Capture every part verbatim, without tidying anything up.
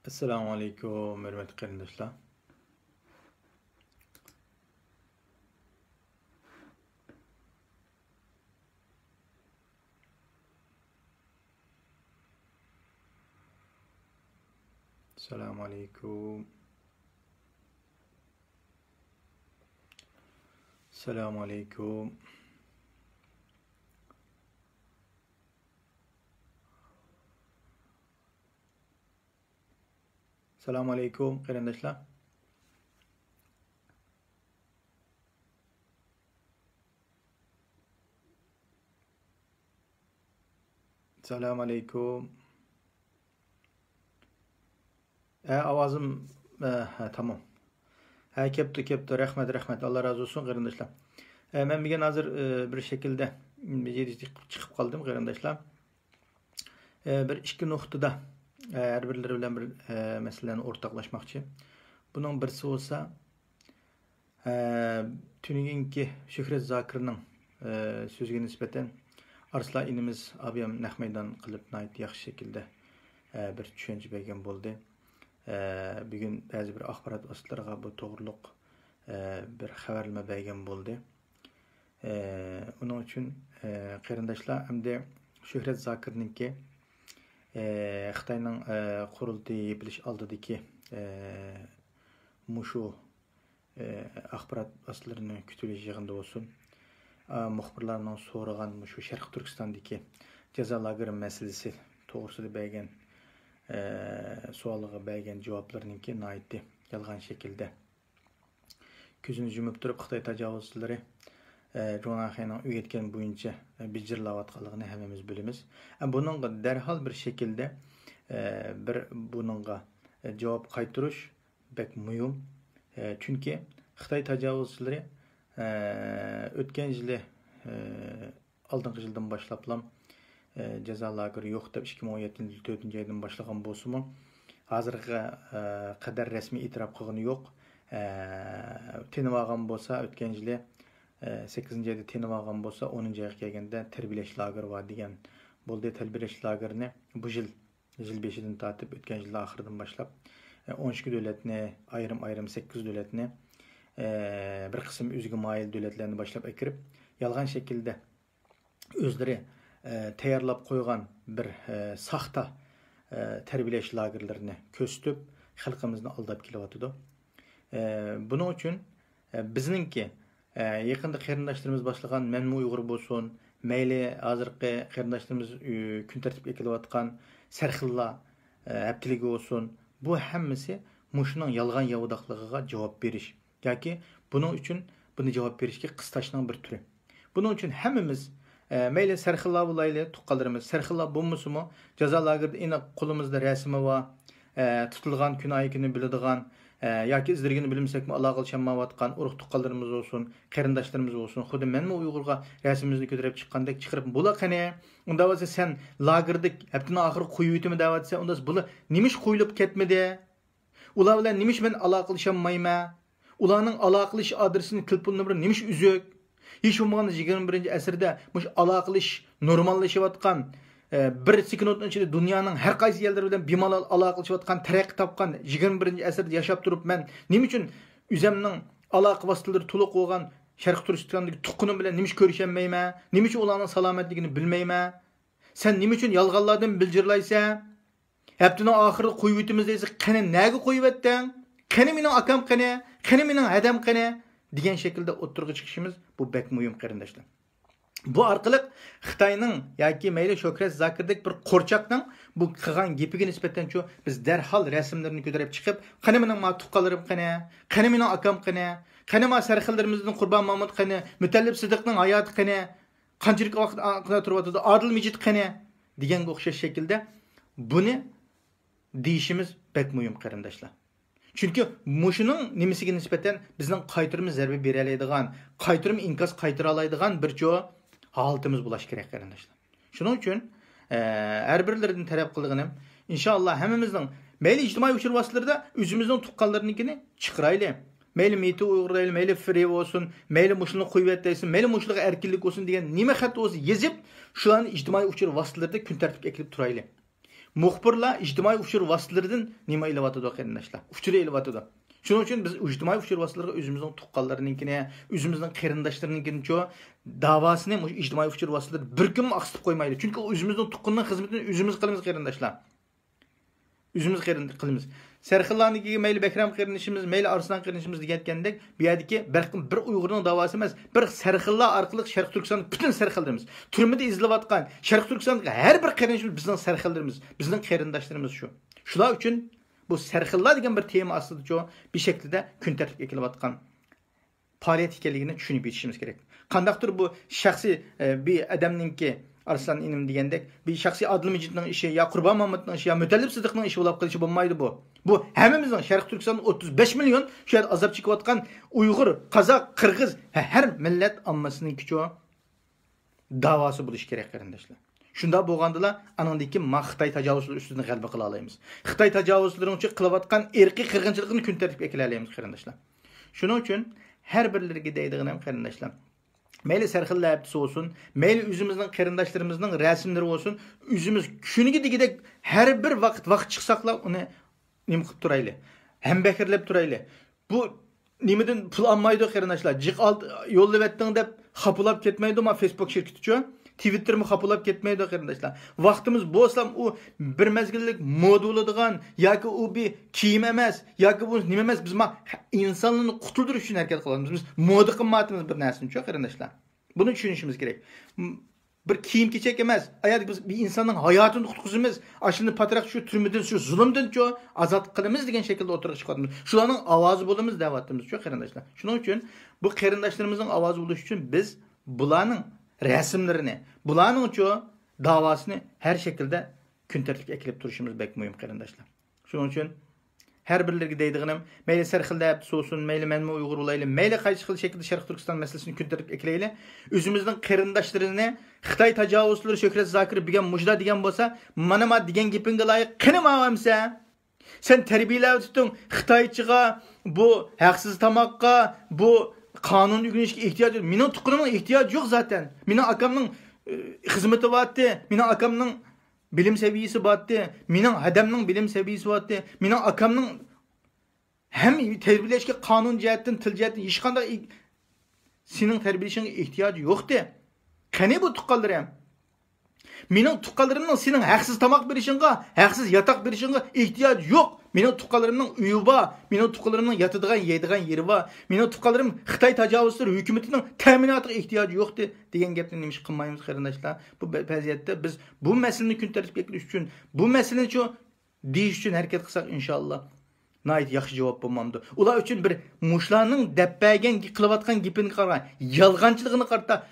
ئەسسالامۇ ئەلەيكۇم، ھۆرمەتلىك قېرىنداشلار. ئەسسالامۇ ئەلەيكۇم. ئەسسالامۇ ئەلەيكۇم. ئەسسالامۇ ئەلەيكۇم، قېرىنداشلار. ئەسسالامۇ ئەلەيكۇم. ھە، ئاۋازىم، ھە، ھە، تامام. ھە، كەپتۇ، كەپتۇ. رەھمەت، رەھمەت. ئاللا رازى بولسۇن، قېرىنداشلار. ھە، مەن بۈگۈن ھازىر، ئە، بىر شەكىلدە، م، چىقىپ قالدىم، قېرىنداشلار. ئە، بىر ئىككى نۇقتىدا، ئە، ھەر بىرلىرى بىلەن بىر، ئە، مەسىلىلەرنى ئورتاقلاشماقچى. بۇنىڭ بىرسى بولسا، ئە، تۈنۈگۈنكى شۆھرەت زاكىرنىڭ، ئە، سۆزىگە نىسبەتەن ئارسلان ئىنىمىز ئابىيام نەق مەيدان قىلىپ ناھايىتى ياخشى شەكىلدە، ئە، بىر چۈشەنچە بەرگەن بولدى. ئە، بۈگۈن بەزى بىر ئاخبارات ۋاسىتىلىرىغا بۇ توغرۇلۇق، ئە، بىر خەۋەرلىمە بەرگەن بولدى. ئە، ئۇنىڭ ئۈچۈن، ئە، قېرىنداشلار، ئەمدى شۆھرەت زاكىرنىڭكى، ئە، خىتاينىڭ، ئە، قۇرۇلتىيى يېپىلىش ئالدىدىكى، ئە، مۇشۇ، ئە، ئاخبارات ۋاسىتىلىرىنى كۈتۈۋېلىش يىغىنىدا بولسۇن، ئا، مۇخبىرلارنىڭ سورىغان مۇشۇ شەرقىي تۈركىستاندىكى جازا لاگېرى مەسىلىسى توغرىسىدا بەرگەن، ئە، سوئالىغا بەرگەن جاۋابلىرىنىڭكى ناھايىتى يالغان شەكىلدە، كۆزىنى يۇمۇپ تۇرۇپ خىتاي تاجاۋۇزچىلىرى، ئە، جۇڭناخېنىڭ ئۆگەتكەن بويىچە، ئە، بىجىرلاۋاتقانلىقىنى ھەممىمىز بىلىمىز. ئە، بۇنىڭغا دەرھال بىر شەكىلدە، ئە، بىر بۇنىڭغا، ئە، جاۋاب قايتۇرۇش بەك مۇھىم. ئە، چۈنكى خىتاي تاجاۋۇزچىلىرى، ئە، ئۆتكەن يىلى، ئە، ئالدىنقى يىلدىن باشلاپلا، ئە، جازا لاگېرى يوق دەپ، ئىككى مىڭ ئون يەتتىنچى يىل تۆتىنچى ئايدىن باشلىغان بولسىمۇ، ھازىرغا، ئە، قەدەر رەسمىي ئېتىراپ قىلغىنى يوق. ئە، تېنىۋالغان بولسا، ئۆتكەن يىلى، ئە، سەككىزىنچى ئايدا تېنىۋالغان بولسا، ئونىنچى ئايغا كەلگەندە تەربىيەلەش لاگېرى بار دېگەن بولدى. تەربىيەلەش لاگېرىنى بۇ يىل، يىل بېشىدىن تارتىپ، ئۆتكەن يىل ئاخىرىدىن باشلاپ، ئە، ئون ئىككى دۆلەتنى، ئايرىم-ئايرىم سەككىز دۆلەتنى، ئە، بىر قىسىم ئۆزىگە مايىل دۆلەتلەرنى باشلاپ ئەكىرىپ، يالغان شەكىلدە ئۆزلىرى، ئە، تەييارلاپ قويغان بىر، ئە، ساختا، ئە، تەربىيەلەش لاگېرلىرىنى كۆرسىتىپ، خەلقىمىزنى ئالداپ كېلىۋاتىدۇ. ئە، بۇنىڭ ئۈچۈن، ئە، بىزنىڭكى، ئە، يېقىندا قېرىنداشلىرىمىز باشلىغان مەنمۇ ئۇيغۇر بولسۇن، مەيلى ھازىرقى قېرىنداشلىرىمىز، ئۈ، كۈن تەرتىپكە كېلىۋاتقان سەرخىللا، ئە، ھەپتىلىكى بولسۇن، بۇ ھەممىسى مۇشۇنىڭ يالغان ياۋىداقلىقىغا جاۋاب بېرىش. ياكى بۇنىڭ ئۈچۈن بۇنى جاۋاب بېرىشكە قىستاشنىڭ بىر تۈرى. بۇنىڭ ئۈچۈن ھەممىمىز، ئە، مەيلى سەرخىللا بولايلى، تۇغقانلىرىمىز، سەرخىللا بولمىسىمۇ، جازا لاگېرىدا ئېنىق قولىمىزدا رەسىمى بار، ئە، تۇتۇلغان كۈن ئايى كۈنى بىلىدىغان، ئە، ياكى ئىزدىرگىنى بىلمىسەكمۇ، ئالاقىلىشالمايۋاتقان ئۇرۇق-تۇغقانلىرىمىز بولسۇن، قېرىنداشلىرىمىز بولسۇن، خۇددى مەنمۇ ئۇيغۇرغا رەسىمىمىزنى كۆتۈرۈپ چىققاندەك چىقىرىپ، بولا قېنى، ئۇنداق بولسا سەن لاگېردىكى ھەپتىنىڭ ئاخىرى قويۇۋېتىمەن دەۋاتىسەن، ئۇنداق بۇلار نېمىش قويۇلۇپ كەتمىدى؟ ئۇلار بىلەن نېمىش مەن ئالاقىلىشالمايمەن؟ ئۇلارنىڭ ئالاقىلىشىش ئادرېسىنى، تېلېفون نومۇرى نېمىش ئۈزۈك؟ ھېچ بولمىغاندا يىگىرمە بىرىنچى ئەسىردە مۇشۇ ئالاقىلىشىش نورماللىشىۋاتقان، ئە، بىر سېكۇنتنىڭ ئىچىدە دۇنيانىڭ ھەر قايسى يەرلىرى بىلەن بىمالال ئالاقىلىشىۋاتقان، تەرەققىي تاپقان يىگىرمە بىرىنچى ئەسىردە ياشاپ تۇرۇپ، مەن نېمە ئۈچۈن ئۆزەمنىڭ ئالاقە ۋاسىتىلىرى تولۇق بولغان شەرقىي تۈركىستاندىكى تۇغقىنىم بىلەن نېمە ئۈچۈن كۆرۈشەلمەيمەن؟ نېمە ئۈچۈن ئۇلارنىڭ سالامەتلىكىنى بىلمەيمەن؟ سەن نېمە ئۈچۈن يالغانلاردىن بىلجىرلايسەن؟ ھەپتىنىڭ ئاخىرىدا قويۇۋېتىمىز دەيسەن، قېنى نەگە قويۇۋەتتىڭ؟ قېنى مېنىڭ ئاكام قېنى؟ قېنى مېنىڭ ھەدەم قېنى؟ دېگەن شەكىلدە ئوتتۇرىغا چىقىشىمىز بۇ بەك مۇھىم، قېرىنداشلار. بۇ ئارقىلىق خىتاينىڭ ياكى مەيلى شۆھرەت زاكىردەك بىر قورچاقنىڭ بۇ قىلغان گېپىگە نىسبەتەنچۇ بىز دەرھال رەسىملىرىنى كۆتۈرۈپ چىقىپ، قېنى مېنىڭ ما تۇغقانلىرىم قېنى؟ قېنى مېنىڭ ئاكام قېنى؟ قېنى ما سەرخىللىرىمىزدىن قۇربان مامۇت قېنى؟ مۇتەللىپ سىدىقنىڭ ھاياتى قېنى؟ قانچىلىك ۋاقىت ئا-، تۇرۇۋاتىدۇ؟ ئادىل مىجىت قېنى؟ دېگەنگە ئوخشاش شەكىلدە بۇنى دېيىشىمىز بەك مۇھىم، قېرىنداشلار. چۈنكى مۇشۇنىڭ نېمىسىگە نىسبەتەن بىزنىڭ قايتۇرما زەربە بېرەلەيدىغان، قايتۇرما ئىنكاس قايتۇرالايدىغان بىر چوڭ ھالىتىمىز بولۇشى كېرەك، قېرىنداشلار. شۇنىڭ ئۈچۈن، ئە، ھەر بىرلىرىدىن تەلەپ قىلىدىغىنىم، ئىنشائاللا، ھەممىمىزنىڭ مەيلى ئىجتىمائىي ئۇچۇر ۋاسىتىلىرىدا ئۆزىمىزنىڭ تۇغقانلىرىنىڭكىنى چىقىرايلى. مەيلى مېيتى ئۇيغۇر دەيلى، مەيلى فرى بولسۇن، مەيلى مۇشۇنى قويۇۋەت دەيسىن، مەيلى مۇشۇلارغا ئەركىنلىك بولسۇن دېگەن نېمە خەت بولسا يېزىپ، شۇلارنى ئىجتىمائىي ئۇچۇر ۋاسىتىلىرىدا كۈن تەرتىپكە ئەكېلىپ تۇرايلى. مۇخبىرلار ئىجتىمائىي ئۇچۇر ۋاسىتىلىرىدىن نېمە ئېلىۋاتىدۇ، قېرىنداشلار؟ ئۇچۇر ئېلىۋاتىدۇ. شۇنىڭ ئۈچۈن بىز ئىجتىمائىي ئۇچۇر ۋاسىتىلىرىغا ئۆزىمىزنىڭ تۇغقانلىرىنىڭكىنى، ئۆزىمىزنىڭ قېرىنداشلىرىنىڭكىنىچۇ، داۋاسىنى مۇشۇ ئىجتىمائىي ئۇچۇر ۋاسىتىلىرى بىر كۈنمۇ ئاقسىتىپ قويمايلى. چۈنكى ئۇ ئۆزىمىزنىڭ تۇغقىنىنىڭ خىزمىتىنى ئۆزىمىز قىلىمىز، قېرىنداشلار. ئۆزىمىز قېرىن-، قىلىمىز. سەرخىللارنىڭكىگە مەيلى بەھرام قېرىندىشىمىز، مەيلى ئارسلان قېرىندىشىمىز دېگەنكەندەك، بۇ يەردىكى بىر، بىر ئۇيغۇرنىڭ داۋاسى ئەمەس، بىر سەرخىللار ئارقىلىق شەرقىي تۈركىستان پۈتۈن سەرخىللىرىمىز. تۈرمىدە ئېزىلىۋاتقان شەرقىي تۈركىستاندىكى ھەر بىر قېرىندىشىمىز بىزنىڭ سەرخىللىرىمىز، بىزنىڭ قېرىنداشلىرىمىز شۇ. شۇلار ئۈچۈن بۇ سەرخىللار دېگەن بىر تېما ئاستىدىچۇ بىر شەكىلدە كۈن تەرتىپكە كېلىۋاتقان پائالىيەت ئىكەنلىكىنى چۈشىنىپ يېتىشىمىز كېرەك. قانداقتۇر بۇ شەخسىي، ئە، بىر ئادەمنىڭكى، ئارسلان ئىنىم دېگەندەك، بىر شەخسىي ئادىل مىجىتنىڭ ئىشى يا قۇربان مامۇتنىڭ ئىشى يا مۇتەللىپ سىدىقنىڭ ئىشى بولاپ قېلىشى بولمايدۇ بۇ. بۇ ھەممىمىزنىڭ، شەرقىي تۈركىستان ئوتتۇز بەش مىليون شۇ يەردە ئازاب چېكىۋاتقان ئۇيغۇر، قازاق، قىرغىز، ھە-، ھەر مىللەت ئاممىسىنىڭكىچۇ داۋاسى بولۇشى كېرەك، قېرىنداشلار. شۇنداق بولغاندىلا، ئانىڭدىن كېيىن ما خىتاي تاجاۋۇزلىرى ئۈستىدىن غەلىبە قىلالايمىز. خىتاي تاجاۋۇزلىرىنىڭچۇ قىلىۋاتقان ئىرقىي قىرغىنچىلىقىنى كۈن تەرتىپكە ئەكېلەلەيمىز، قېرىنداشلار. شۇنىڭ ئۈچۈن ھەر بىرلىرىگە دەيدىغىنىم، قېرىنداشلار، مەيلى سەرخىللار ھەپتىسى بولسۇن، مەيلى ئۆزىمىزنىڭ قېرىنداشلىرىمىزنىڭ رەسىملىرى بولسۇن، ئۆزىمىز كۈنىگە دېگۈدەك ھەر بىر ۋاقىت، ۋاقىت چىقساقلا ئۇنى نېمە قىلىپ تۇرايلى، ھەمبەھىرلەپ تۇرايلى. بۇ نېمىدىن پۇل ئالمايدۇ، قېرىنداشلار؟ جىق ئالت-، يوللىۋەتتىڭ دەپ خاپىلاپ كەتمەيدۇ ما فېيسبۇك شىركىتىچۇ؟ تىۋىتتېرمۇ خاپىلاپ كەتمەيدۇ، قېرىنداشلار. ۋاقتىمىز بولسام ئۇ بىر مەزگىللىك مودا بولىدىغان ياكى ئۇ بىر كىيىم ئەمەس ياكى بۇ نېمە ئەمەس، بىز ما ئىنسانلارنى قۇتۇلدۇرۇش ئۈچۈن ھەرىكەت قىلىۋاتىمىز. بىز مودا قىلمايۋاتىمىز بىر نەرسىنىچۇ، قېرىنداشلار. بۇنى چۈشىنىشىمىز كېرەك. م-، بىر كىيىم-كېچەك ئەمەس، ئايەردىكى بىز بىر ئىنساننىڭ ھاياتىنى قۇتقۇزىمىز، ئاشۇنى پاتراق شۇ تۈرمىدىن، شۇ زۇلۇمدىنچۇ ئازاد قىلىمىز دېگەن شەكىلدە ئوتتۇرىغا چىقىۋاتىمىز. شۇلارنىڭ ئاۋازى بولىمىز دەۋاتىمىزچۇ، قېرىنداشلار. شۇنىڭ ئۈچۈن بۇ قېرىنداشلىرىمىزنىڭ ئاۋازى بولۇش ئۈچۈن بىز بۇلارنىڭ رەسىملىرىنى، بۇلارنىڭچۇ داۋاسىنى ھەر شەكىلدە كۈن تەرتىپكە ئەكېلىپ تۇرۇشىمىز بەك مۇھىم، قېرىنداشلار. شۇنىڭ ئۈچۈن ھەر بىرلىرىگە دەيدىغىنىم، مەيلى سەرخىللار ھەپتىسى بولسۇن، مەيلى مەنمۇ ئۇيغۇر بولايلى، مەيلى قايسى خىل شەكىلدە شەرقىي تۈركىستان مەسىلىسىنى كۈن تەرتىپكە ئەكېلەيلى، ئۆزىمىزنىڭ قېرىنداشلىرىنى خىتاي تاجاۋۇزچىلىرى شۆھرەت زاكىر بۈگۈن مۇشۇنداق دېگەن بولسا، مانا ما دېگەن گېپىڭگە لايىق قېنى ماۋۇ ئەمسە؟ سەن تەربىيەلەۋېتىپتىڭ خىتايچىغا بۇ ھەقسىز تاماققا، بۇ قانۇن ئۆگىنىشكە ئېھتىياج يوق. مېنىڭ تۇغقىنىمنىڭ ئېھتىياجى يوق زاتەن. مېنىڭ ئاكامنىڭ، ئى، خىزمىتى بارتى، مېنىڭ ئاكامنىڭ بىلىم سەۋىيىسى بارتى، مېنىڭ ھەدەمنىڭ بىلىم سەۋىيىسى بارتى، مېنىڭ ئاكامنىڭ ھەم تەربىيەلەشكە قانۇن جەھەتتىن، تىل جەھەتتىن ھېچقانداق ئى-، سېنىڭ تەربىيەلىشىڭگە ئېھتىياجى يوقتى. قېنى بۇ تۇغقانلىرىم؟ مېنىڭ تۇغقانلىرىمنىڭ سېنىڭ ھەقسىز تاماق بېرىشىڭغا، ھەقسىز ياتاق بېرىشىڭغا ئېھتىياجى يوق. مېنىڭ تۇغقانلىرىمنىڭ ئۆيى بار، مېنىڭ تۇغقانلىرىمنىڭ ياتىدىغان، يەيدىغان يېرى بار. مېنىڭ تۇغقانلىرىم خىتاي تاجاۋۇزچىلىرى ھۆكۈمىتىنىڭ تەمىناتىغا ئېھتىياجى يوقتى دېگەن گەپنى نېمىشقا قىلمايمىز، قېرىنداشلار؟ بۇ بە-، ۋەزىيەتتە بىز بۇ مەسىلىنى كۈن تەرتىپكە ئەكېلىش ئۈچۈن، بۇ مەسىلىنى شۇ دېيىش ئۈچۈن ھەرىكەت قىلساق، ئىنشائاللا، ناھايىتى ياخشى جاۋاب بولمامدۇ؟ ئۇلار ئۈچۈن بىر مۇشۇلارنىڭ دەپ بەرگەن، قىلىۋاتقان گېپىنى قارا، يالغانچىلىقىنى قارىتا،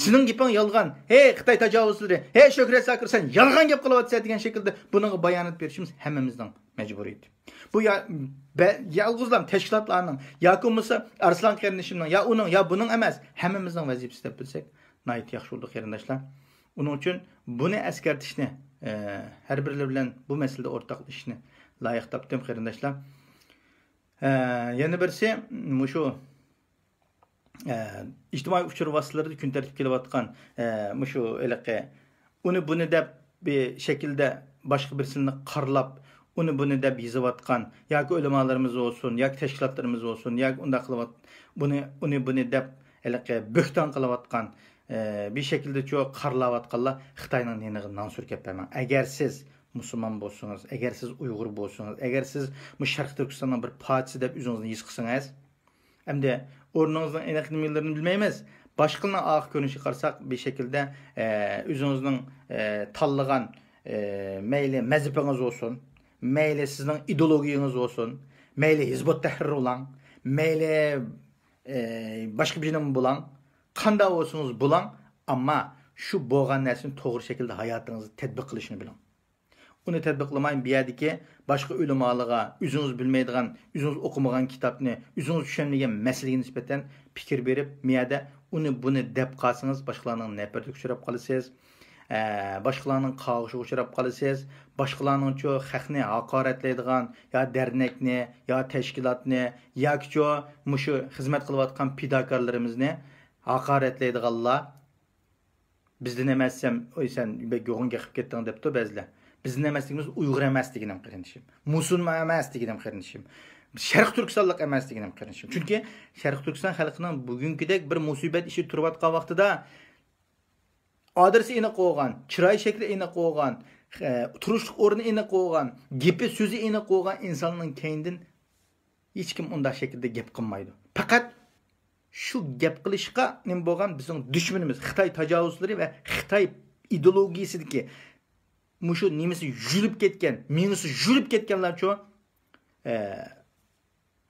سېنىڭ گېپىڭ يالغان، ھەي خىتاي تاجاۋۇزچىلىرى، ھەي شۆھرەت زاكىر، سەن يالغان گەپ قىلىۋاتىسەن دېگەن شەكىلدە بۇنىڭغا بايانات بېرىشىمىز ھەممىمىزنىڭ مەجبۇرىيىتى. بۇ يا-، بە-، يالغۇزلا تەشكىلاتلارنىڭ ياكى بولمىسا ئارسلان قېرىندىشىمنىڭ يا ئۇنىڭ يا بۇنىڭ ئەمەس، ھەممىمىزنىڭ ۋەزىپىسى دەپ بىلسەك ناھايىتى ياخشى بولىدۇ، قېرىنداشلار. ئۇنىڭ ئۈچۈن بۇنى ئەسكەرتىشنى، ئە، ھەر بىرلىرى بىلەن بۇ مەسىلىدە ئورتاقلىشىشنى لايىق تاپتىم، قېرىنداشلار. ئە، يەنە بىرسى، مۇشۇ، ئە، ئىجتىمائىي ئۇچۇر ۋاسىتىلىرىدە كۈن تەرتىپكە كېلىۋاتقان، ئە، مۇشۇ ھېلىقى ئۇنى بۇنى دەپ بىر شەكىلدە باشقا بىرسىنى قارىلاپ، ئۇنى بۇنى دەپ يېزىۋاتقان ياكى ئۆلىمالىرىمىز بولسۇن، ياكى تەشكىلاتلىرىمىز بولسۇن، ياكى ئۇنداق قىلىۋات-، بۇنى، ئۇنى بۇنى دەپ ھېلىقى بۆھتان قىلىۋاتقان، ئە، بىر شەكىلدە شۇ قارىلاۋاتقانلار خىتاينىڭ نېنىغا نان سۈركەپ بەرمەڭ. ئەگەر سىز مۇسۇلمان بولسىڭىز، ئەگەر سىز ئۇيغۇر بولسىڭىز، ئەگەر سىز مۇشۇ شەرقىي تۈركىستاننىڭ بىر پارچىسى دەپ ئۆزىڭىزنى ھېس قىلسىڭىز، ئەمدى ئورنىڭىزنىڭ ئېنىق نېمىلىرىنى بىلمەيمىز. باشقىلارنىڭ ئارقا كۆرۈنۈشىگە قارىساق، بىر شەكىلدە، ئە، ئۆزىڭىزنىڭ، ئە، تاللىغان، ئە، مەيلى مەزھىپىڭىز بولسۇن، مەيلى سىزنىڭ ئىدېئولوگىيىڭىز بولسۇن، مەيلى ھىزبۇت تەھرىر بولاڭ، مەيلى، ئە، باشقا بىر نېمە بولاڭ، قانداق بولسىڭىز بولاڭ، ئەمما شۇ بولغان نەرسىنى توغرا شەكىلدە ھاياتىڭىزدا تەتبىق قىلىشنى بىلىڭ. ئۇنى تەتبىقلىماي، بۇ يەردىكى باشقا ئۆلىمالىرىغا، ئۆزىڭىز بىلمەيدىغان، ئۆزىڭىز ئوقۇمىغان كىتابنى، ئۆزىڭىز چۈشەنمىگەن مەسىلىگە نىسبەتەن پىكىر بېرىپ، بۇ يەردە ئۇنى بۇنى دەپ قالسىڭىز، باشقىلارنىڭ نەپرىتىگە ئۇچراپ قالىسىز. ئە، باشقىلارنىڭ قاغىشىغا ئۇچراپ قالىسىز. باشقىلارنىڭچۇ خەقنى ھاقارەتلەيدىغان يا دەرنەكنى، يا تەشكىلاتنى، ياكىچۇ مۇشۇ خىزمەت قىلىۋاتقان پىداكارلىرىمىزنى ھاقارەتلەيدىغانلار، بىزدىن ئەمەس سەن، ئوي، سەن بەك يوغان گەپ قىلىپ كەتتىڭ دەپتۇ بەزىلەر. بىزدىن ئەمەس دېگىنىمىز ئۇيغۇر ئەمەس دېگىنىم قېرىندىشىم. مۇسۇلمان ئەمەس دېگىنىم قېرىندىشىم. شەرقىي تۈركىستانلىق ئەمەس دېگىنىم قېرىندىشىم. چۈنكى شەرقىي تۈركىستان خەلقىنىڭ بۈگۈنكىدەك بىر مۇسىبەت ئىچىدە تۇرۇۋاتقان ۋاقتىدا ئادرېسى ئېنىق بولغان، چىراي شەكلى ئېنىق بولغان، ئە، تۇرۇشلۇق ئورنى ئېنىق بولغان، گېپى سۆزى ئېنىق بولغان ئىنساننىڭ كەينىدىن ھېچكىم ئۇنداق شەكىلدە گەپ قىلمايدۇ. پەقەت شۇ گەپ قىلىشقا نېمە بولغان بىزنىڭ دۈشمىنىمىز، خىتاي تاجاۋۇزچىلىرى ۋە خىتاي ئىدېئولوگىيىسىدىكى مۇشۇ نېمىسى يۈلۈپ كەتكەن، مېڭىسى يۈلۈپ كەتكەنلەرچۇ، ئە،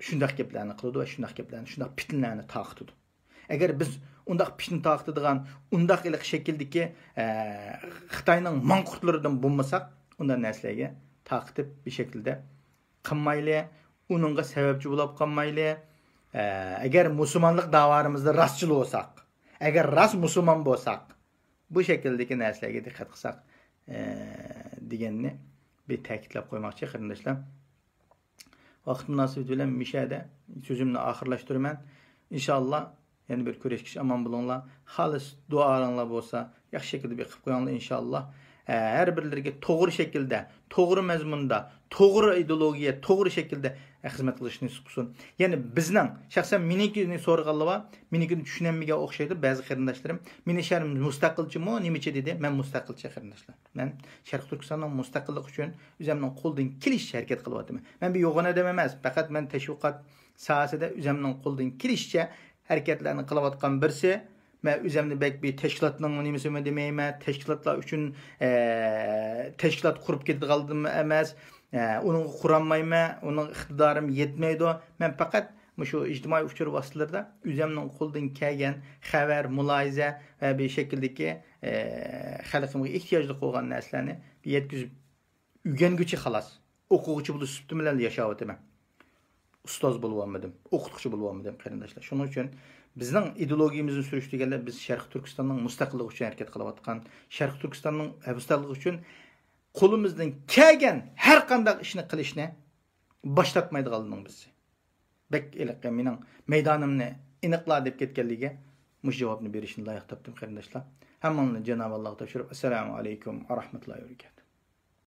شۇنداق گەپلەرنى قىلىدۇ ۋە شۇنداق گەپلەرنى، شۇنداق پىتنىلەرنى تارقىتىدۇ. ئەگەر بىز ئۇنداق پىتنە تارقىتىدىغان، ئۇنداق ھېلىقى شەكىلدىكى، ئە، خىتاينىڭ ماڭقۇرتلىرىدىن بولمىساق، ئۇنداق نەرسىلەرگە تارقىتىپ بىر شەكىلدە قىلمايلى، ئۇنىڭغا سەۋەبچى بولۇپ قالمايلى. ئە، ئەگەر مۇسۇلمانلىق داۋارىمىزدا راستچىل بولساق، ئەگەر راست مۇسۇلمان بولساق، بۇ شەكىلدىكى نەرسىلەرگە دىققەت قىلساق، ئە، دېگەننى بىر تەكىتلەپ قويماقچى، قېرىنداشلار. ۋاقىت مۇناسىۋىتى بىلەن مۇشۇ يەردە سۆزۈمنى ئاخىرلاشتۇرىمەن. ئىنشاللا يەنە بىر كۆرۈشكىچە ئامان بولۇڭلار. خالىس دۇئالاڭلار بولسا ياخشى شەكىلدە بىر قىلىپ قويۇڭلار، ئىنشاللا. ئە، ھەر بىرلىرىگە توغرا شەكىلدە، توغرا مەزمۇندا، توغرا ئىدېئولوگىيە، توغرا شەكىلدە، ئە، خىزمەت قىلىش نېسىپ قىلسۇن. يەنى بىزنىڭ، شەخسەن مېنىڭكىنى سورىغانلار بار، مېنىڭكىنى چۈشىنەلمىگەن ئوخشايدۇ بەزى قېرىنداشلىرىم. مېنىڭ شەھىرىم مۇستەقىلچىمۇ، نېمىچە دېدى. مەن مۇستەقىلچى قېرىنداشلار. مەن شەرقىي تۈركىستاننىڭ مۇستەقىللىقى ئۈچۈن ئۆزۈمنىڭ قولىدىن كېلىشىچە ھەرىكەت قىلىۋاتىمەن. مەن بىر يوغان ئادەم ئەمەس، پەقەت مەن تەشۋىقات ساھەسىدە ئۆزۈمنىڭ قولىدىن كېلىشىچە ھەرىكەتلەرنى قىلىۋاتقان بىرسى. مەن ئۆزۈمنى بەك بىر تەشكىلاتنىڭ نېمىسىمۇ دېمەيمەن، تەشكىلاتلار ئۈچۈن، ئە، تەشكىلات قۇرۇپ كېتىدىغانلىرىمۇ ئەمەس. ئە، ئۇنىڭغا قۇرالمايمەن، ئۇنىڭ ئىقتىدارىم يەتمەيدۇ. مەن پەقەت مۇشۇ ئىجتىمائىي ئۇچۇر ۋاسىتىلىرىدە ئۆزۈمنىڭ قولىدىن كەلگەن خەۋەر، مۇلاھىزە ۋە بىر شەكىلدىكى، ئە، خەلقىمگە ئېھتىياجلىق بولغان نەرسىلەرنى يەتكۈزۈپ ئۆگەنگۈچى خالاس. ئوقۇغۇچى بولۇش سۈپىتىم بىلەن ياشاۋاتىمەن. ئۇستاز بولۇۋالمىدىم، ئوقۇتقۇچى بولۇۋالمىدىم، قېرىنداشلار. شۇنىڭ ئۈچۈن بىزنىڭ ئىدېئولوگىيىمىزنى سۈرۈشتۈرگەنلەر بىز شەرقىي تۈركىستاننىڭ مۇستەقىللىقى ئۈچۈن ھەرىكەت قىلىۋاتقان، شەرقىي تۈركىستاننىڭ مۇستەقىللىقى ئۈچۈن قولىمىزدىن كەلگەن ھەر قانداق ئىشنى قىلىشنى باش تارتمايدىغانلىرىنىڭ بىرسى. بەك ھېلىقى مېنىڭ مەيدانىمنى ئېنىقلا دەپ كەتكەنلىكىگە مۇشۇ جاۋابنى بېرىشنى لايىق تاپتىم، قېرىنداشلار. ھەممىڭلارنى جانابى ئاللاغا تاپشۇرۇپ، ئەسسالامۇ ئەلەيكۇم ۋە رەھمەتۇللاھى ۋە بەرىكاتۇھ.